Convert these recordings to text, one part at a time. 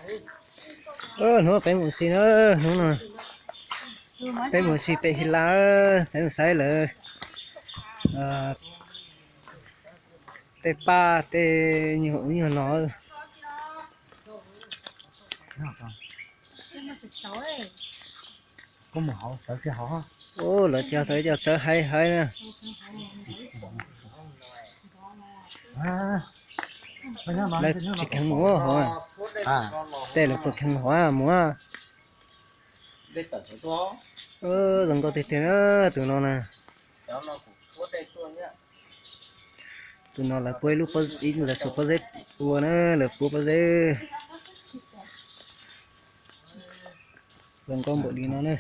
Hnub peb mus si na, hnub no peb mus si pem His Las, peb mus saib lawv tej paj tej nyuag ub nyuag no. Ub, lawv tsis yog txawb, cov txawb haib haib na. Lawv tsis kheev mus hov, tej lawv puas kheev hov mus. Zoo nkauj tiag tiag na, tus no na. Tus no lawv puab ib lub, lawv xuas pob zeb ua na, lawv puab pob zeb. Zoo nkauj npaum li no na.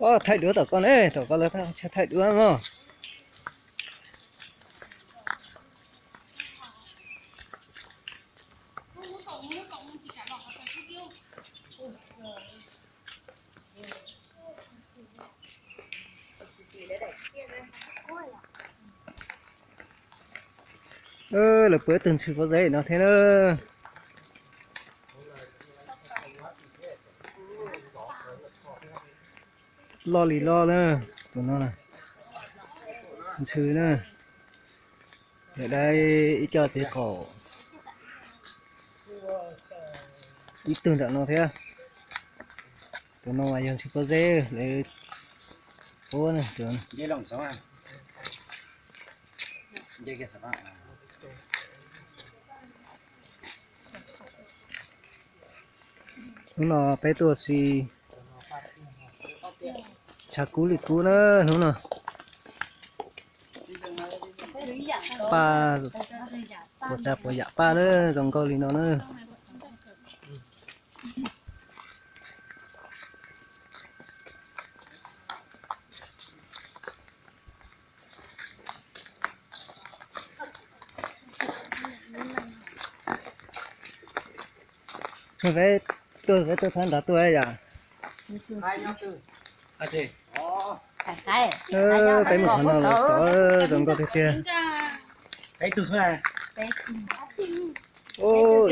Ua, thaij duab tom koj ne, tom koj lawv thaij duab no. Lawv puab ib tug ntxhw pob zeb no thiab na. Loj li loj na, tus no na, ntxhw na. Yog dai ib co tsev qaum, ib tug nram no thiab. Tus no mas yog ntxhw pob zeb lawv puab na. Hnub no peb tuaj si tshav kub li kub na hnub no. Paj, puas tsav puas yam paj na, zoo nkauj li no na. Peb tuaj, peb tuaj thab nrad tuaj yom. Peb mus qhov no los tod zoo nkauj tiag tiag.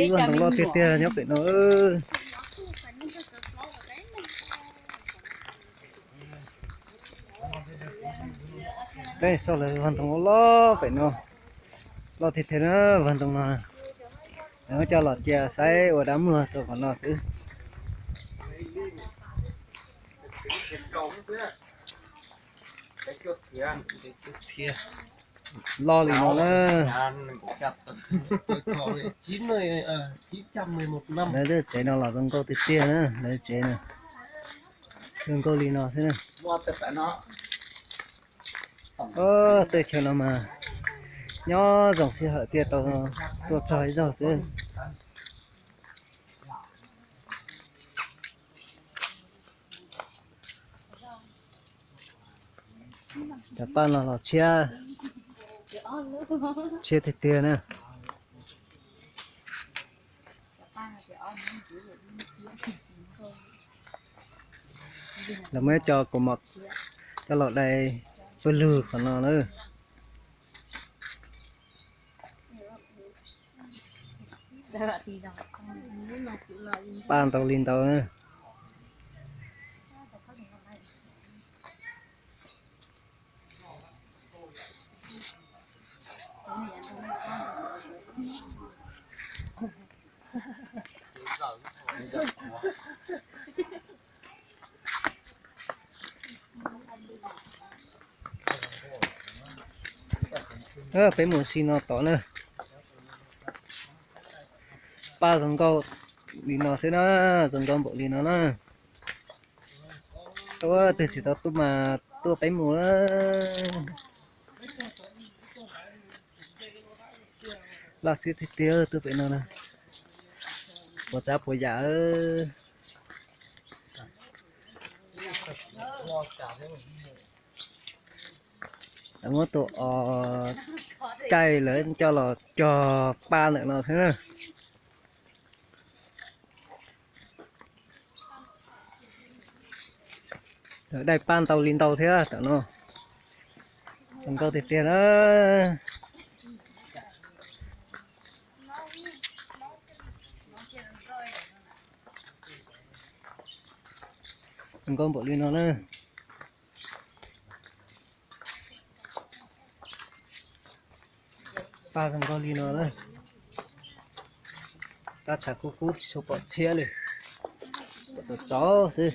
Ib vaj ntoo loj tiag tiag nyob pem no. Peb xauj lawv vaj ntoo loj pem no, loj tiag tiag na vaj ntoo no. Lawv coj los cia saib ua dab muag rau qhov no xwb. Loj li no na. Lawv tej tsev no los zoo nkauj tiag tiag na, lawv tsev no zoo nkauj li no xwb na. Tej chaw no mas nyob zoo sij hawm tiag tau tuaj txog ib zaug xwb. Cov paj no los tshiab, tshiab tiag tiag na. Lawv muab cov kaus mom coj los dai pawg lug qhov no na. Paj ntau li ntau na. Peb mus si no tod na. Paj zoo nkauj li no xwb na, zoo nkauj npaum li no na. Ua twg tsis tau tuaj mas tuaj peb mus. Laj xwb tiag tiag tuaj pem no na. Puas tsav puas yam. Lawv muab tus os caij lawv coj los cog paj ntawm no xwb na. Lawv daij paj ntau li ntau thiab tam no. Zoo nkauj tiag tiag na. Zoo nkauj npaum li no na. Paj zoo nkauj li no na. Paj tshav kub kub tsis tshua pom tshiab li, pom tau tsaus xwb.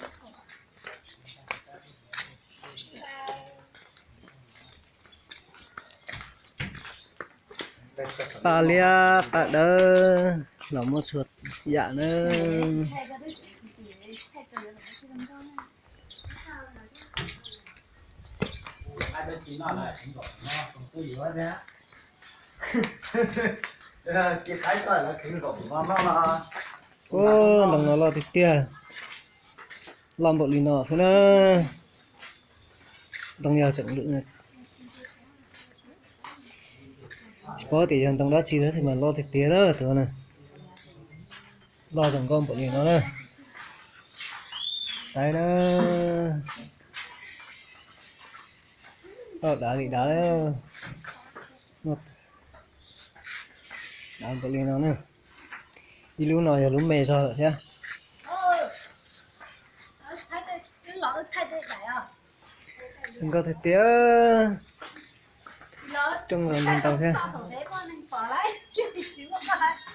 Paj liab paj dawb los muaj txhua yam na. Ntoo no loj tiag tiag, loj npaum li no xwb na. Ntoo yog tseem lwm, tsis paub tias yog ntoo dab tsi tab sis mas loj tiag tiag na tus na. Loj zoo nkauj npaum li no na. Saib na. Loj dav li dav. Dav npaum li no na. Ib lub no yog lub me zog lawm thiab. Zoo nkauj tiag tiag. Rooj los ntau ntau thiab.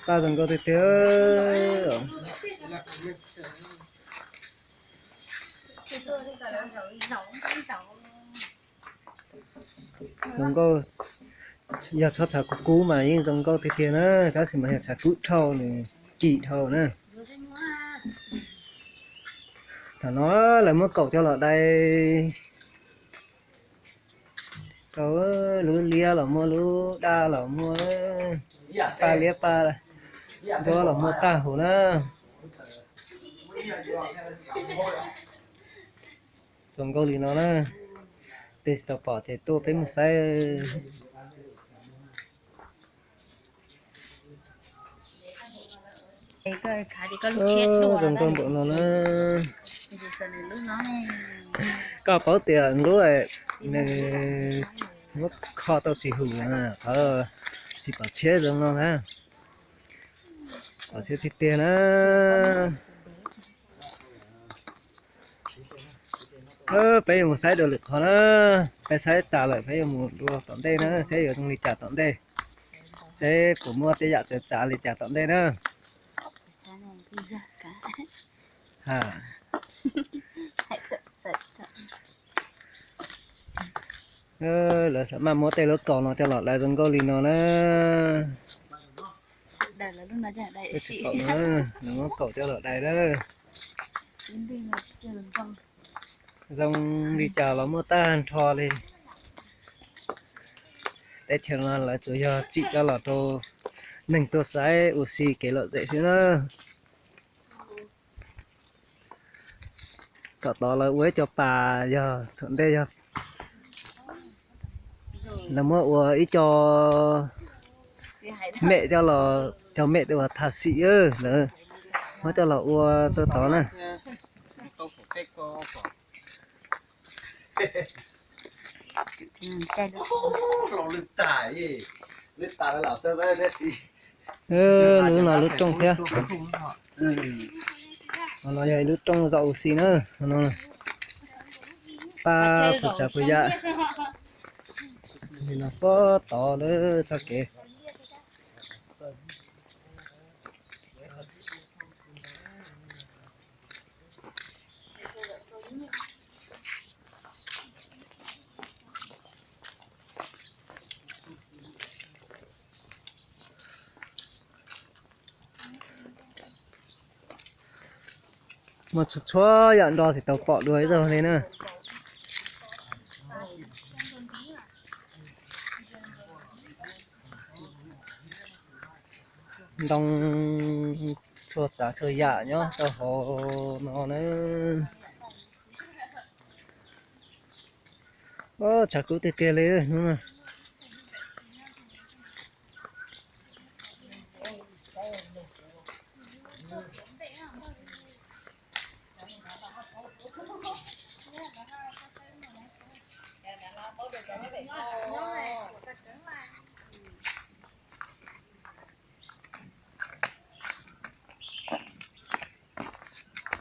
Paj zoo nkauj tiag tiag. Zoo nkauj, yog txhob tshav kub kub mas yeej zoo nkauj tiag tiag na, tab sis mas yog tshav kub dhau nws kim dhau na. Thaum no lawv muab kaum coj los dai rau, lub liab los muaj, lub daj los muaj, paj liab paj ntsuab los muaj tag huv na. Zoo nkauj li no na. Tej tsis tau pom ces tuaj peb mus saib. Zoo nkauj npaum no na. Koj paub tias lub nws muab kho tau tsis huv na, qhov tsis pom tshiab zoo no na. Pom tshiab tiag tiag na. Peb yuav mus saib dua lwm qhov na. Peb saib tas lawm peb yuav mus dua tom ntej na, seb yuav zoo li cas tom ntej, seb puas muaj tej yam txawv txav li cas tom ntej na. Lawv xam maj muab tej lub kaus no coj los dai zoo nkauj li no na. Lawv muab kaus coj los dai na. Zoo li cas los muaj tag nrho li. Teb chaws no lawv tsuas yog tsim coj los rau neeg tuaj saib ua si kev lom zem xwb na. Tom tod lawv ua ib co pas, yog thaum ntej yog lawv muab ua ib co mem coj los, cov mem uas tham sim lawv muab coj los ua rau tod na. Lub no lub rooj thiab. No yog ib lub rooj zaum ua si na. Pab phuam tsav phuam yam li no puag tod lawm txoj kev. Muaj txhua txhua yam nroj tsis tau pom dua ib zaug li na. Ntoo txhua tsav txhua yam nyob rau hauv no na. Tshav kub tiag tiag li hnub no.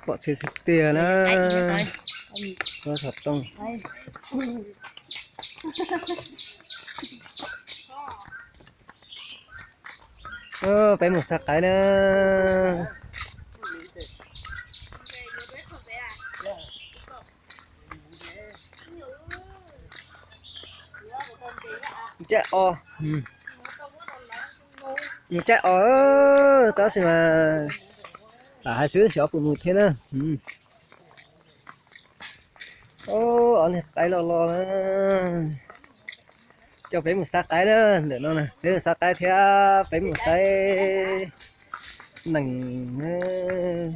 Pom txhia tiag tiag na. Xov tooj. Peb mus xav qaib na. Caij o, mus caij o, tab sis mas lam hais xwb xyov puas mus thiab na. Ob niag qaib loj loj na. Coj peb mus xav qaib na, ntawm no na peb mus xav qaib thiab peb mus saib nees.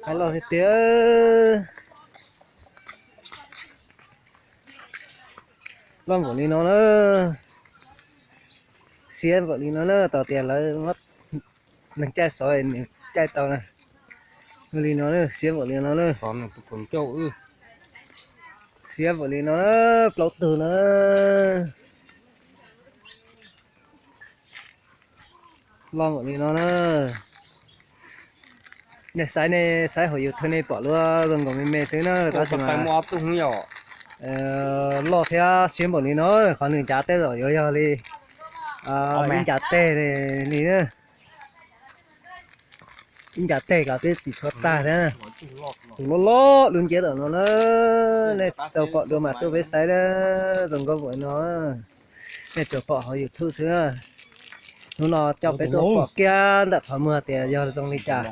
Qaib loj tiag tiag. Loj npaum li no na. Xiab npaum li no na, tos tias lawv muab neeg caij xov nws caij tau na. Li no na, xiab npaum li no na. Xiab npaum li no na, plaub tug no. Loj npaum li no na. Nej saib, nej saib hauv YouTube nej pom luaj zoo nkaus me me xwb na, tab sis mas loj thiab xiab npaum li no, qhov nws ncav tej zaum yuav yog li ib ncav teg li na. Ib ncav teg los twb tsis tshua tag thiab. Tus loj loj dub nciab tom no na, nej tsis tau pom dua mas tuaj peb saib na, zoo nkauj npaum no. Nej tsuas pom hauv YouTube xwb. Hnub no coj peb tuaj pom kiag ntawm qhov muag tias yog zoo li cas.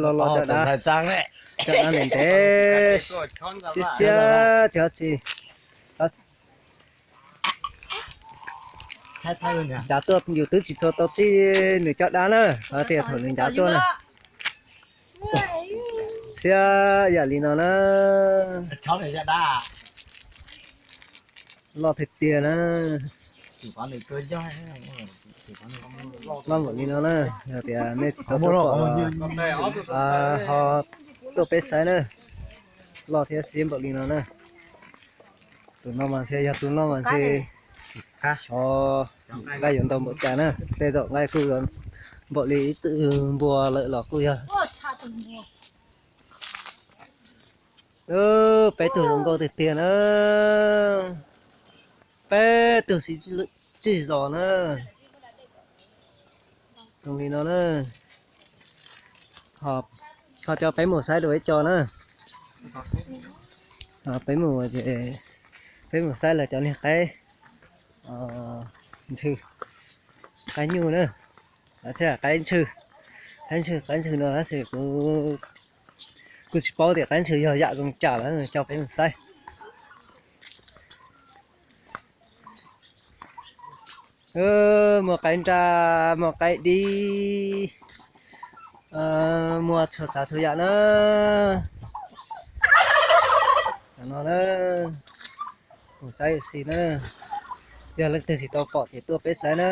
Los los cov dab, cov dab ntev ntev, siab siab cov tsis ncav tuaj, yus twb tsis tshua tau tsij nws cov dab na, tias thaum nws ncav tuaj na. Thiab yam li no na, loj tiag tiag na. Loj npaum li no na, yog tias nej tsis tau tuaj pom, ho tuaj peb saib na. Loj thiab xiab npaum li no na. Tus no mas ntshe yog tus no mas ntshe xyov nqaij yuav ntau npaum cas na, tej zaum nqaij kuj yuav npaum li ib tug npua lawm los kuj yog. Peb tug zoo nkauj tiag tiag na, peb tug tsis zos na. Zoo li no na, ho coj peb mus saib dua ib co na. Peb mus, peb mus saib lawv cov niag qaib ntsw, qaib nyuj na, qaib ntsw, qaib ntsw, qaib ntsw no tab sis kuv kuj tsis paub tias qaib ntsw yog yam zoo cas lawm, coj peb mus saib. Muaj qaib nraj, muaj qaib dib, muaj txhua tsav txhua yam na. No na, mus saib ua si na, yog leej twg tsis tau pom ces tuaj peb saib na.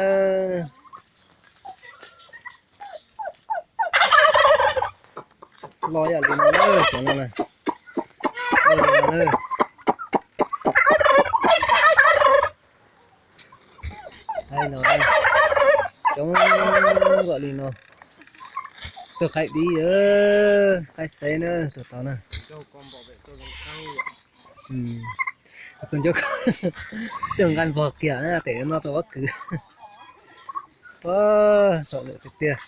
Loj yam li no na, cov no na. Coob npaum li no. Tus qaib dib, qaib xeeb na, tus tod na. Tus ncauj, tus nqaij npog kiag na, tes no tus pob kws. Pab txom nyem tiag tiag.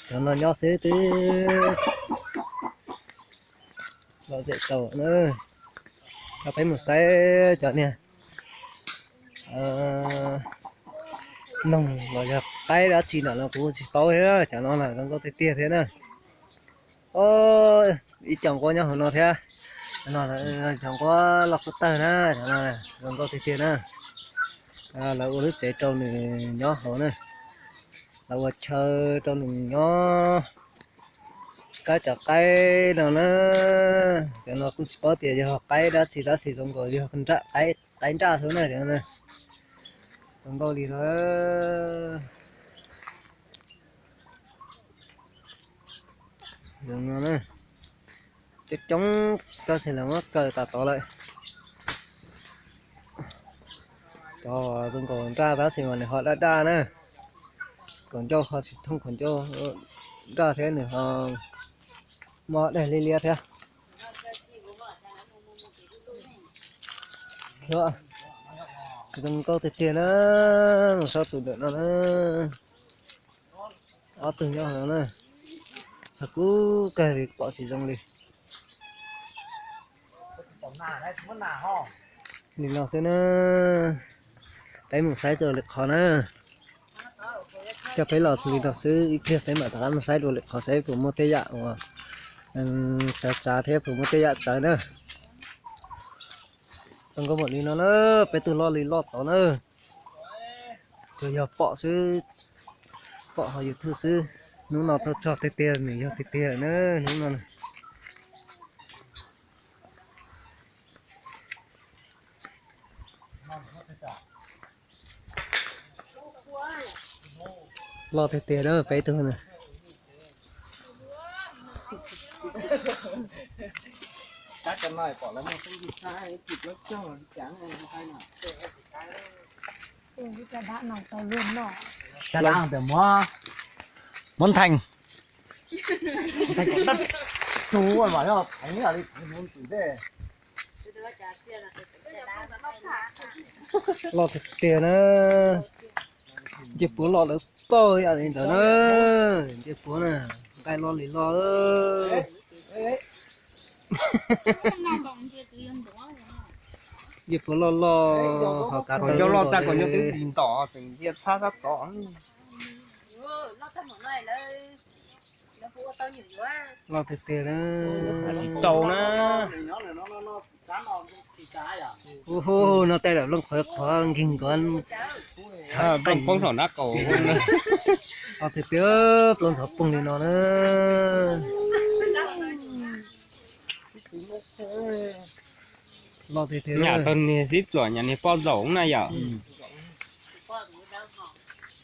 Cov no nyob xwb twb lom zem tau na. Coj peb mus saib cov niag noog los yog qaib dab tsi ntawm no kuv tsis paub thiab, cov no na zoo nkauj tiag tiag thiab na. Ib co nquab nyob hauv no thiab, cov nquab loj kub tawg na, cov no zoo nkauj tiag tiag na. Lawv ua lub tsev rau nws nyob hauv na, lawv ua chaw rau nws nyob. Qaib cov qaib no na, cov no kuj tsis paub tias yog qaib dab tsi tab sis zoo nkaus yog qaib nraj xwb na, cov no zoo nkauj li no. Coob coob tab sis lawv muab kaw tas tod lawm. Cov zoo nkaus nraj tab sis mas nws ho daj daj na. Kaum ncauj ho tsis thooj kaum ncauj nraj thiab nws ho mob dej liab liab thiab. Zoo nkauj tiag tiag na, mus saib tus ntawm no na. Ob tug nyob no na, txog kub kawg li pom tsis zoo li. Li no xwb na, peb mus saib dua lwm qhov na. Coj peb los li no xwb, ib pliag peb mam rov qab mus saib dua lwm qhov saib puas muaj tej yam uas tsav tsav thiab puas muaj tej yam tsawv na. Zoo nkauj npaum li no na, peb tug loj li loj tod na. Tsuas yog pom xwb, pom hauv YouTube xwb. Hnub no tau txog tiag tiag, nws yog tiag tiag na, hnub no. Loj tiag tiag na, peb tug na. Muab theej. Loj tiag tiag na. Ncej puav loj lawv pauj ib yam li ntawd na. Ncej puav na, nqaij loj li loj. Ncej puav loj loj, ho kav tawg loj tag kom nyob twb tis ntom tseem ntsia txhab sab tod. Loj tiag tiag na. Tsis tau na. Hu hu, no tej lawm looj qhov qhov nkeeg nkaus. Poob saum nrab qaum. Loj tiag tiag, plaub ntxhov poob li no na. Loj tiag tiag. Nyam tau niag xib txuam nyam niag poj zaum na yom.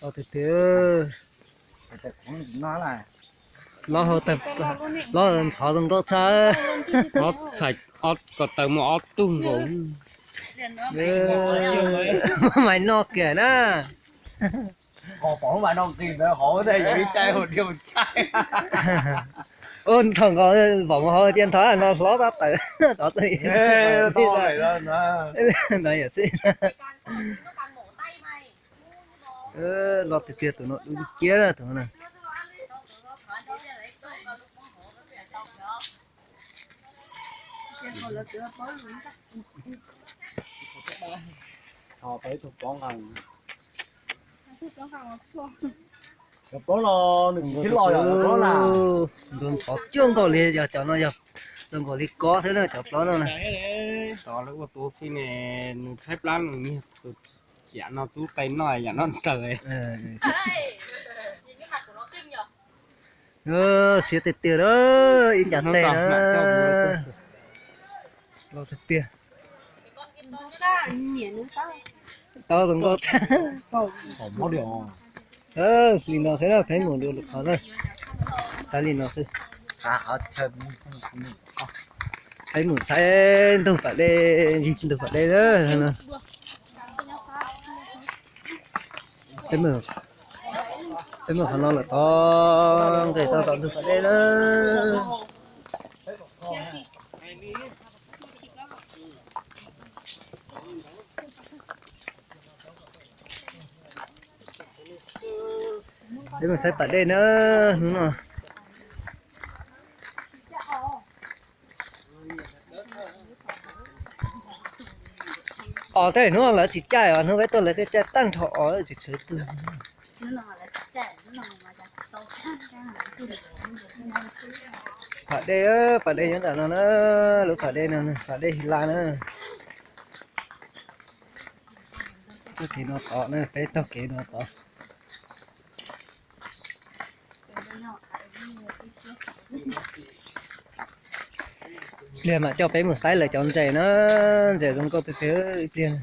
Loj tiag tiag. Loj, loj ntxhov zoo nkauj tshaj. Ob txhais, ob ko taw muaj ob tug nkaus. Muab mais noj kiag na. Ua thaum nkaus vom mus hauv tias ntho no hlob tab tawm tod txij. No yam xwb. Loj tiag tiag, tus no dub ciab tus no na. Cov plaub no nws tsis sib los yom, cov plaub na. Ntxhov cuag nkaus li, yog cov no yog zoo nkaus li kob xwb na, cov plaub no na. Cov lawv ua tus fij ne, nws tshaib plab nws niag tus yam no tub qe noj yam no nraws. Siab tiag tiag na, ib ncav tes na. Loj tiag tiag. Tau tus nkauj. Li no xwb na, peb mus dua lwm qhov na. Saib li no xwb. Peb mus saib ntug pas dej, ntug pas dej na. Peb mus qhov no lawm tod, nqes tau tom ntug pas dej na. Peb mus saib pas dej na, hnub no. Os, tej hnub lawv tsis caij os, hnub peb tuaj lawv thiaj caij tag nrho os, tsis tshwv twg. Pas dej, pas dej nyob ntawm no na, lub pas dej no, pas dej His Las na. Taug kev no tod na, peb taug kev no tod. Pliag mam coj peb mus saib lawv cov ntses na, ntses zoo nkauj tiag tiag ib pliag.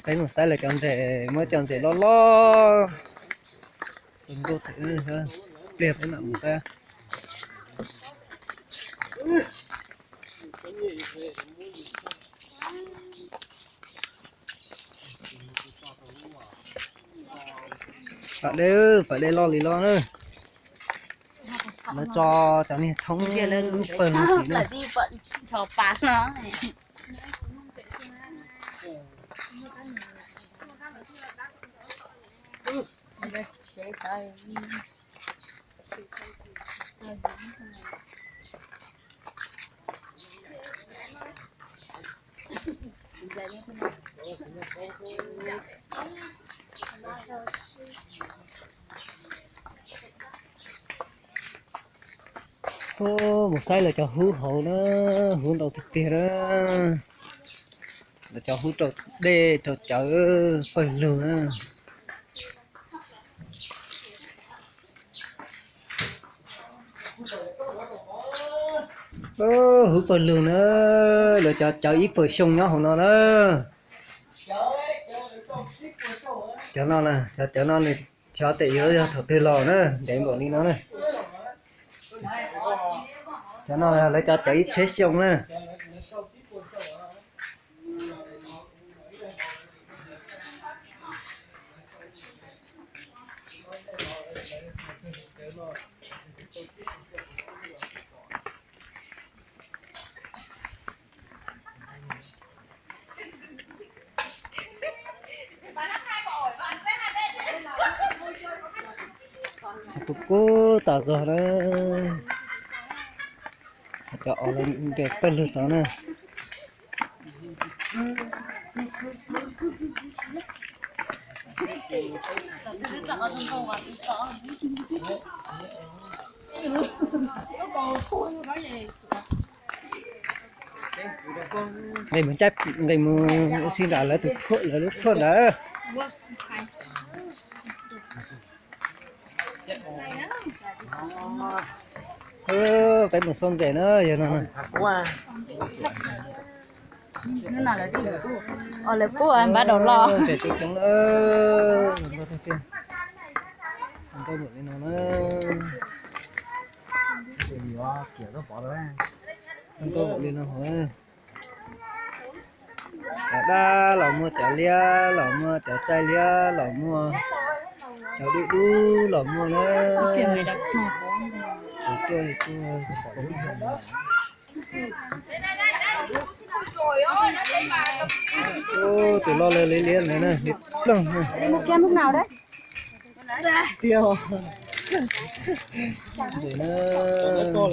Peb mus saib lawv cov ntses, muab cov ntses loj loj zoo nkauj tiag, pliag peb mam mus saib. Pas dej, pas dej loj li loj na. Lawv tso cov niag thoob pawg lug tim no. Mus saib lawv cov hub hauv na, hub ntau tiag tiag na. Lawv cov hub rau dej rau cawv pawg lug na. Hub pawg lug na, lawv cov cawv ib puas xyoo nyob hauv no na. Cov no, cov cawv no nws xyov tes yuav yog thaum twg los na, ntev npaum li no na. Cov no lawv cov cawv ib txhiab xyoo na. Tu kub tas zog na. Cov os lawv nres pawg lug tod na. Nqis mus caij, nqis mus ua si nram lawv tus phuaj, lawv lub phuaj ntawd. Peb mus xauj ntses na, yog no. Lawv pub npab daus los. Ntses coob coob, zoo nkauj tiag tiag. Zoo nkauj npaum li no na. Zoo nkauj npaum li no hov. Cov dab los muaj, cov liab los muaj, cov tsaij liab los muaj, cov dub dub los muaj na. Tus tuaj li tuaj. Tus loj loj liab liab ntawd na, liab ploog na. Tiag. Ntses na. Liab ploog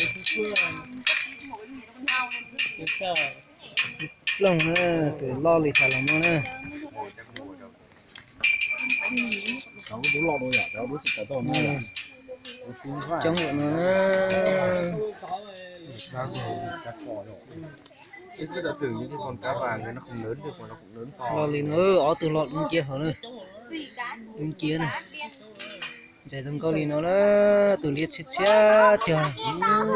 na, tus loj li cas los muaj na. Coob no na. Loj li no, ob tug loj dub nciab hov na. Dub nciab na. Ntses zoo nkauj li no na, tus liab tshiab tshiab cog.